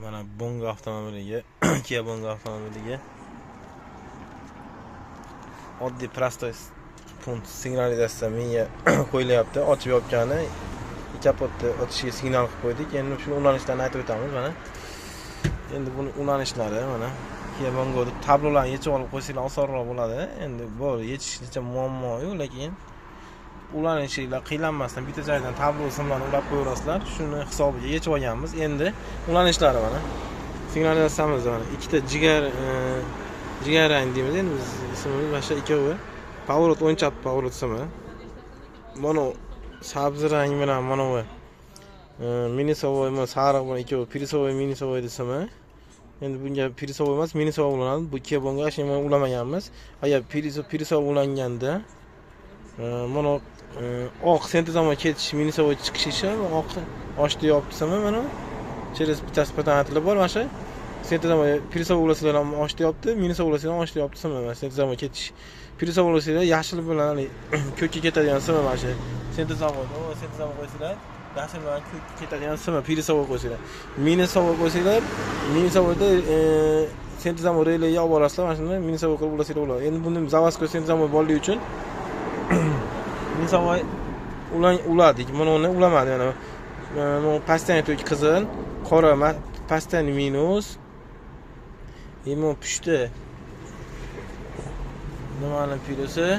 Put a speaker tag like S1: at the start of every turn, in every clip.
S1: Mana Bongo avtomobiliga, Kia Bongo avtomobiliga oddiy простой пункт signalizatsiya miya qo'yilyapti. Ochib yopgani, kapotni ochishiga signal qilib qo'ydik. Endi shuni ulanishlarini aytib o'tamiz mana. Endi buni ulanishlari mana Kia Bongo'da tablolarni yechib olib qo'ysanglar osonroq bo'ladi. Endi bu yechishda muammo yo'q, lekin ulanishinglar qiynalmasdan bitta joydan tablo simlarni ulab qo'yaverasizlar. Shuni hisobiga yechib olganmiz. Endi ulanishlari mana. Signalizatsiyamiz mana ikkita jigar jigar rang deymiz endi biz ismimiz mana shu ikkovi. Поворот o'ng chap поворот simi. Mana sabzi rang bilan mana bu минусовой sariq bilan ikkovi плюсовой минусовой desimi. Endi bunga плюсовой emas, минусовой ulanadi. Bu Kia Bongo shuni ulamaganmiz. Agar плюсовой ulanganda mana oq центр zamon ketish минусовой chiqishi oq ochdi yopdisimi mana через bittasi patentli bor mana shu центр zamon плюсовой ulasizlar ham ochdi yopdi, минусовой ulasizlar ham ochdi yopdi simi mana центр zamon ketish. Плюсовой ulasizlar yashil bilan ko'kka ketadigan simi mana shu центр zamon, центр zamon qo'ysanglar yashil bilan ko'kka ketadigan simi плюсовой qo'ysanglar. Минусовой qo'ysanglar, минусовой da центр zamon releyga olib borasizlar, mana shuni минусовой qilib ulasizlar bo'ladi. Endi buni заводской центр zamon borligi uchun минусовой uladik. Mana uni ulamadi mana. Mana постоянный tok qizil, qora постоянный minus. Endi pushti nimani plyusi?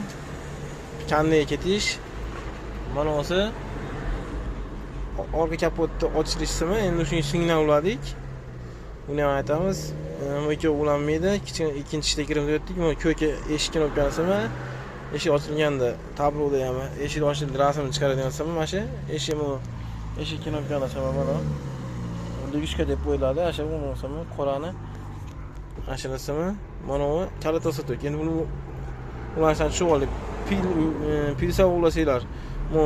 S1: Qanday ketish? Mana o'zi orqa kapotni ochilish simi. Endi shunga signal uladik. Uni ham aytamiz. Bu ikkovi ulanmaydi. Kichkina ikkinchi shtekerimizga o'tdik. Mana ko'k eshik knopkasimi? Eshik ochilganda tabloda ham eshik ochildi rasmini chiqaradigan simi mana shu. Eshik bu eshik knopkani simi mana. Лягушка deb qo'yiladi. Ana shu simi qorani. Ana shu simi. Mana bu kalit tok. Endi buni ulanishdan tushib oldik. Плюсовой ulasanglar, bu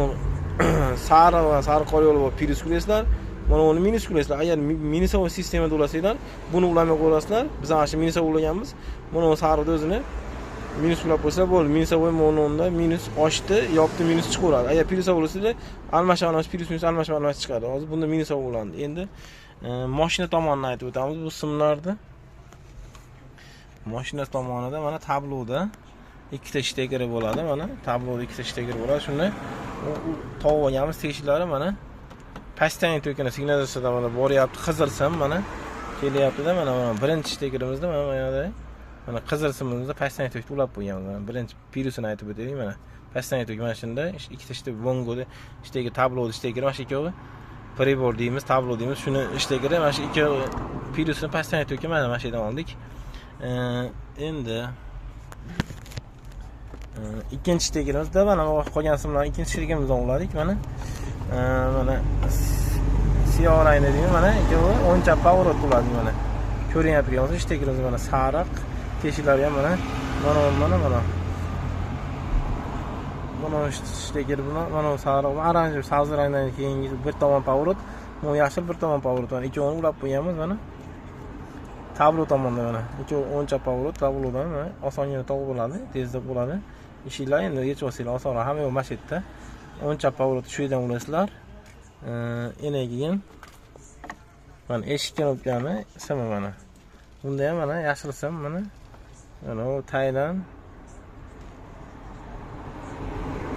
S1: sariq va sariq qora yo'li bor, plyus ulasizlar. Mana uni minus ulasizlar. Agar минусовой sistemada ulasanglar, buni ulamay qo'yasizlar. Biz ana shu минусовой ulaganmiz. Mana bu sariqni o'zini minus ulab qo'ysa bo'ldi. Минусовой mana unda minus ochdi, yopdi, minus chiqaveradi. Agar плюсовой ulasanglar, almashib almashib plyus minus almashib almashib chiqadi. Hozir bunda минусовой ulandi. Endi mashina tomonini aytib o'tamiz bu simlarni. Mashina tomonida mana tabloda ikkita shtekeri bo'ladi, mana tabloda ikkita shtekeri bo'ladi. Shuni topib olganmiz teshiklari mana постоянный tokini signalizatsiyada mana boryapti, qizil sim mana kelyapti-da, mana mana birinchi shtekerimizda mana bu yerda mana qizil simimizda постоянный tokni ulab qo'yganmiz. Mana birinchi plyusini aytib o'taylik, mana постоянный tok mana shunda ikkita shtek Bongoda shteki tabloda shtekeri mana shu ikkovi pribor deymiz, tablo deymiz. Shuni shtekeri mana shu ikkovi plyusini постоянный toki mana shu yerdan oldik. Endi ikkinchi shtekerimizda mana qolgan simlarni ikkinchi shtekerimizdan uladik mana. Mana siyoh rangda deymiz, mana ikkovi o'ng chap поворот uladik mana. Ko'rinyapti bo'lsa shtekerimiz mana sariq, teshiklari ham mana mana mana mana. Mana shteker bilan mana sariq, oranj sabzi rangdan keyingi bir tomon поворот, bu yashil bir tomon поворот. Mana ikkovini ulab qo'yganmiz mana. Tablo tomonda mana ikkovi o'ng chap поворот tablodan mana osongina topib bo'ladi, tezda bo'ladi. Ishinglar endi yechib olsanglar osonroq, hamma yo'q mana shu yerda. O'ng chap поворот shu yerdan ulasizlar. Endi keyin mana eshik knopkani simi mana. Bunda ham mana yashil sim mana. Mana u taydan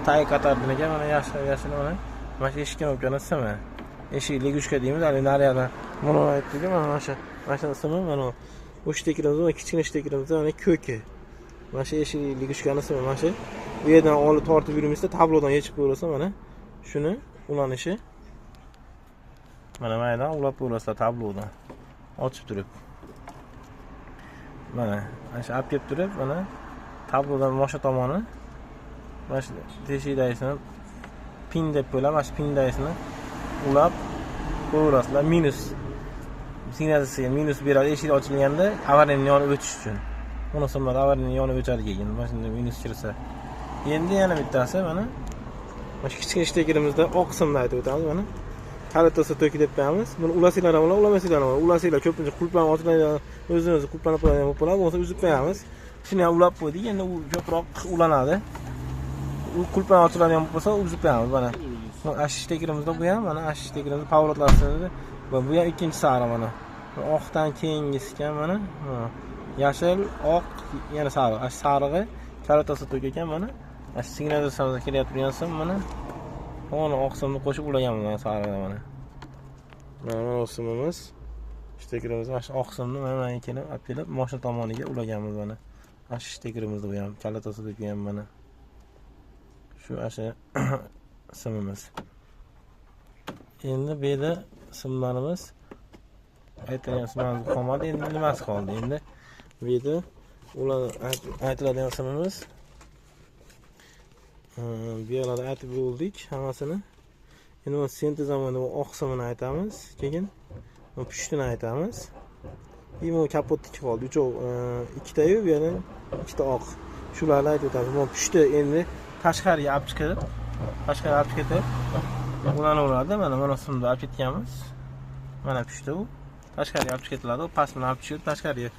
S1: tay qatorniki mana yashil yashil mana mana shu eshik knopkani simi. Eshik лягушка deymiz, hali nariyoqdan mana aytdik mana shu mana shu simi mana bu shtekerimizda kichkina shtekerimizda mana ko'ki. Mana shu eshik лягушка ni simi mana shu. Bu yerdan olib tortib yurmaysizda, tablodan yechib qo'yaversa mana shuni ulanishi. Mana bu yerdan ulab qo'yasizlar tablodan. Ochib turib. Mana shu olib kelib turib, mana tablodan mosha tomoni mana shu teshikdagisini pin deb qo'yiladi, mana shu pindagisini ulab qo'yaverasizlar. Minus signalizatsiyaga minus beradi eshik ochilganda avariyani yonib o'tish uchun. Uni simlar avariyani yonib o'chadi keyin mana shunda minus kirsa. Endi yana bittasi mana shu kichkina shtekerimizda oq simni aytib o'tamiz mana. Kalit toki deb qo'yamiz. Buni ulasanglar ham bo'ladi, ulamasanglar ham bo'ladi. Ulasanglar ko'pincha qulflanib ochiladigan, o'zini-o'zi qulflanib qo'yadigan bo'lib qoladi. Bo'lmasa uzib qo'yamiz. Shuni ham ulab qo'ydik. Endi u ko'proq ulanadi. U qulflanib ochiladigan bo'lsa uzib qo'yamiz mana. Mana shu shtekerimizda bu ham mana shu shtekerimizda поворот lar bu ham ikkinchi sari mana. Oqdan keyingisi ekan mana. Yashil, oq, yana sariq. Ana sarig'i kalit tok ekan mana. Ana signalizatsiyamizga kelyapti turgan sim mana. Uni oq simni qo'shib ulaganmiz mana sarig'ini mana. Mana simimiz. Shtekerimiz mana shu oq simni mana kelib olib kelib mashina tomoniga ulaganmiz mana. Ana shu shtekerimizni bu ham kalit toki ham mana. Shu ana shu simimiz. Endi bu yerda simlarimiz, aytilgan simlarimiz qolmadi. Endi nimasi qoldi? Endi bu yerda ular aytiladigan simimiz, bu yerlarda aytib bo'ldik hammasini. Endi bu sentez bu oq simini aytamiz, keyin bu pushtini aytamiz. И bu kapotniki qoldi. Uchov, ikkitayu bu yerda ikkita oq. Shularni aytib o'tamiz. Bu pushti endi tashqariga olib chiqib, tashqariga olib ketib ulanaveradi. Mana simni olib ketganmiz. Mana pushti u. Tashqariga olib ketiladi. U past bilan olib tushib tashqariga.